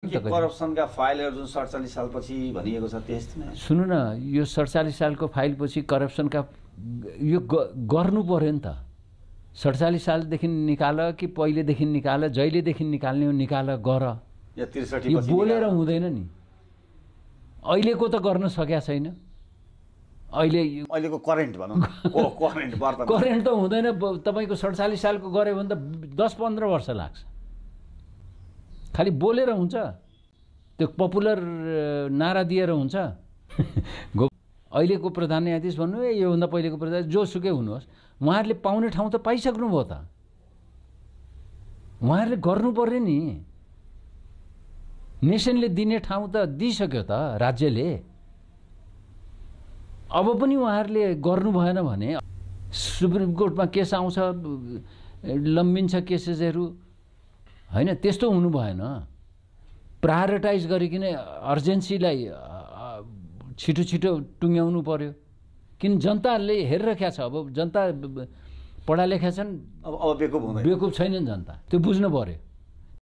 करप्सनका फाइलहरू जुन 47 सालपछि भनिएको छ त्यस्तो नै सुन्नु न यो 47 सालको फाइलपछि करप्सनका यो गर्नु पर्यो नि त 47 सालदेखि निकाल कि पहिलेदेखि निकाल जहिलेदेखि निकाल्ने हो निकाल गर या 63 यो बोलेर हुँदैन नि अहिलेको त गर्न सकेका छैन अहिलेको करेन्ट भनौँ करेन्ट त हुँदैन तपाईको 47 सालको गर्यो भने त 10-15 वर्ष लाग्छ खाली बोलेर हुन्छ त्यो पपुलर नारा दिएर हुन्छ अहिलेको प्रधान न्यायाधीश भन्नु योभन्दा पहिलेको प्रधान जोसुकै हुनुहोस् उहाँहरूले पाउने ठाउँ त पाइसक्नुभयो त उहाँहरूले गर्नु पर्यो नि नेसनले दिने ठाउँ त दिइसक्यो त राज्यले अब पनि उहाँहरूले गर्नु भएन भने सुप्रिम कोर्टमा केस आउँछ लम्बिन्छ केसेसहरू हैन त्यस्तो हुनु भएन प्रायोरिटाइज गरिकन अर्जेन्सीलाई छिटो छिटो टुङ्ग्याउनु पर्यो किन जनताले हेरिरहेको छ अब जनता पढालेखा छन् अब बेकुब छैनन् जनता त्यो बुझ्नु पर्यो